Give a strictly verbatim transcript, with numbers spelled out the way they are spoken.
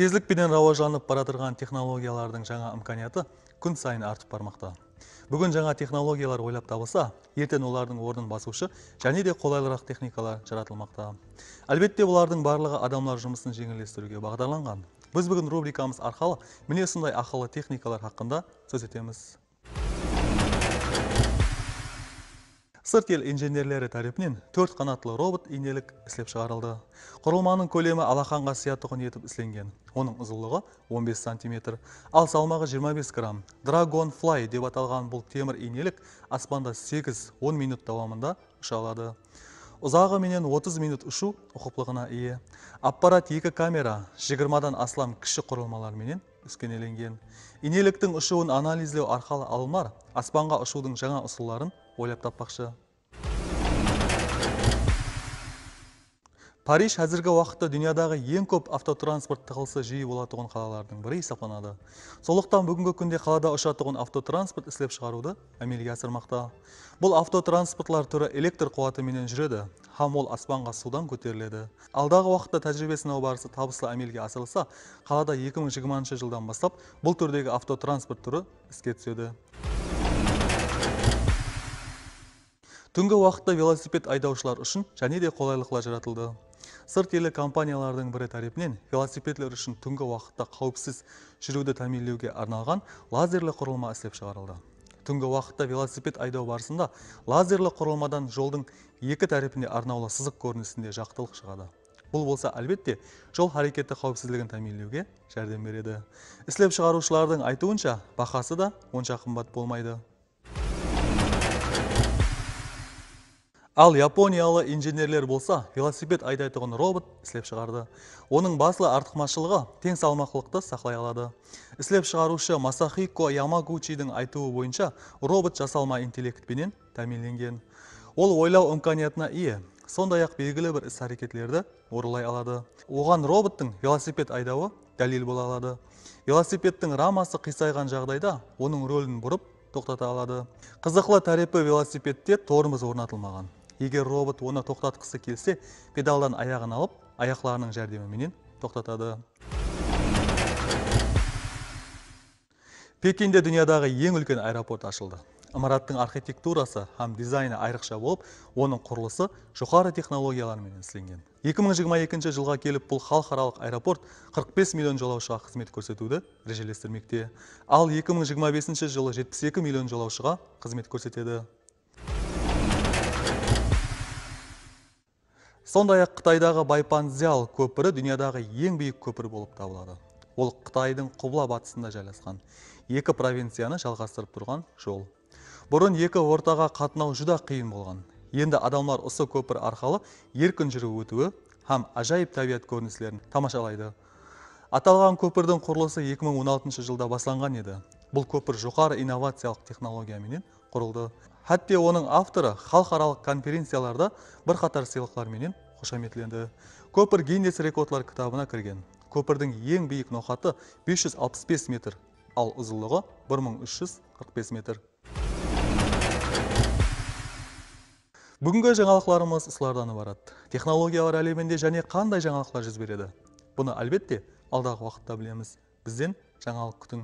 Tezlik penen rawajlanıp baratırǵan texnologiyalardıń jańa imkaniyatı kún sayın artıp barmaqta. Búgin jańa texnologiyalar oylap tabılsa, erteń olardıń ornın basıwshı jáne de qolaylıraq texnikalar jaratılmaqta. Álbette, bulardıń barlıǵı adamlar jumısın jeńillestiriwge baǵdarlanǵan. Biz búgin rubrikamız arqalı mine usınday aqıllı texnikalar haqqında sóz etemiz. Sırt el injenerleri tárepinen tórt qanatlı robot iynelik islep shıǵarıldı. Qurılmanıń kólemi alaqanǵa sıyatuǵın etip islengen. Onıń uzınlıǵı on bes santimetr, al salmaǵı jigirma bes gramm. Dragonfly dep atalǵan bul temir iynelik aspanda segiz-on minut dawamında usha aladı. Uzaǵı menen otız minut ushıw uqıplılıǵına iye. Apparat eki kamera, jigirmadan aslam kishi qurılmalar menen úskenelengen. Iyneliktiń ushıwın analizlew arqalı alımlar aspanǵa ushıwdıń jańa usılların oylap tappaqshı. Parij házirgi waqıtta dúnyadaǵı eń kóp avtotransport tıǵılısı jiyi bolatuǵın qalalardıń biri esaplanadı. Sonlıqtan búgingi kúnde qalada ushatuǵın avtotransport islep shıǵarıwdı ámelge asırmaqta. Bul avtotransportlar túri elektr quwatı menen júredi hám ol aspanǵa suwdan kóteriledi. Aldaǵı waqıtta tájiriybe sınaw barısı tabıslı ámelge asırılsa, qalada eki mıń jigirmanshı jıldan baslap bul túrdegi avtotransport túri iske túsedi. Túngi waqıtta velosiped aydawshılar ushın jáne de qolaylıqlar jaratıldı. Sırt elli kompaniyalardıń biri tárepinen velosipedler ushın túngi waqıtta qáwipsiz júriwdi támiyinlewge arnalǵan lazerli qurılma islep shıǵarıldı. Túngi waqıtta velosiped aydaw barısında lazerli qurılmadan joldıń eki tárepine arnawlı sızıq kórinisinde jaqtılıq shıǵadı. Bul bolsa, álbette, jol háreketi qáwipsizligin támiyinlewge járdem beredi. Islep shıǵarıwshılardıń aytıwınsha, bahası da onsha qımbat bolmaydı. Al yaponiyalı injenerler bolsa velosiped aydaytuǵın robot islep shıǵardı. Onıń baslı artıqmashılıǵı teń salmaqlıqtı saqlay aladı. Islep shıǵarıwshı Masahiko Yamaguchidiń aytıwı boyınsha, robot jasalma intellekt penen támiyinlengen. Ol oylaw imkaniyatına iye, sonday-aq belgili bir is-háreketlerdi orınlay aladı. Oǵan robottıń velosiped aydawı dálil bola aladı. Velosipedtiń raması qıysayǵan jaǵdayda onıń rulin burıp toqtata aladı. Qızıqlı tárepi, velosipedte tormoz ornatılmaǵan. Eger robot onı toqtatqısı kelse, pedaldan ayaǵın alıp, ayaqlarınıń járdemi menen toqtatadı. Pekinde dúnyadaǵı eń úlken aeroport ashıldı. Imarattıń arxitekturası hám dizaynı ayrıqsha bolıp, onıń qurılısı joqarı texnologiyalar menen islengen. Eki mıń jigirma ekinshi jılǵa kelip bul xalıqaralıq aeroport qırq bes million jolawshıǵa xızmet kórsetiwdi rejelestirmekte. Al eki mıń jigirma besinshi jılı jetpis eki million jolawshıǵa xızmet kórsetedi. Sonday-aq, Qıtaydaǵı Baypanzyalı kópiri dúnyadaǵı eń biyik kópir bolıp tabıladı. Ol Qıtaydıń qubla-batısında jaylasqan eki provinciyanı jalǵastırıp turǵan jol. Burın eki ortaǵa qatnaw júdá qıyın bolǵan. Endi adamlar usı kópir arqalı erkin júrip ótiwi hám ájayıp tábiyat kórinislerin tamashalaydı. Atalǵan kópirdiń qurılısı eki mıń on altınshı jılda baslanǵan edi. Bul kópir joqarı innovaciyalıq texnologiya menen qurıldı. Hátte onıń avtorı xalıqaralıq konferenciyalarda bir qatar sıylıqlar menen xoshametlendi. Kópir Ginness rekordlar kitabına kirgen. Kópirdiń eń biyik noqatı bes júz alpıs bes metr, al uzınlıǵı bir mıń úsh júz qırq bes metr. Búgingi jańalıqlarımız usılardan ibarat. Texnologiyalar áleminde jáne qanday jańalıqlar júz beredi? Bunı, álbette, aldaǵı waqıtta bilemiz. Bizden jańalıq kútiń.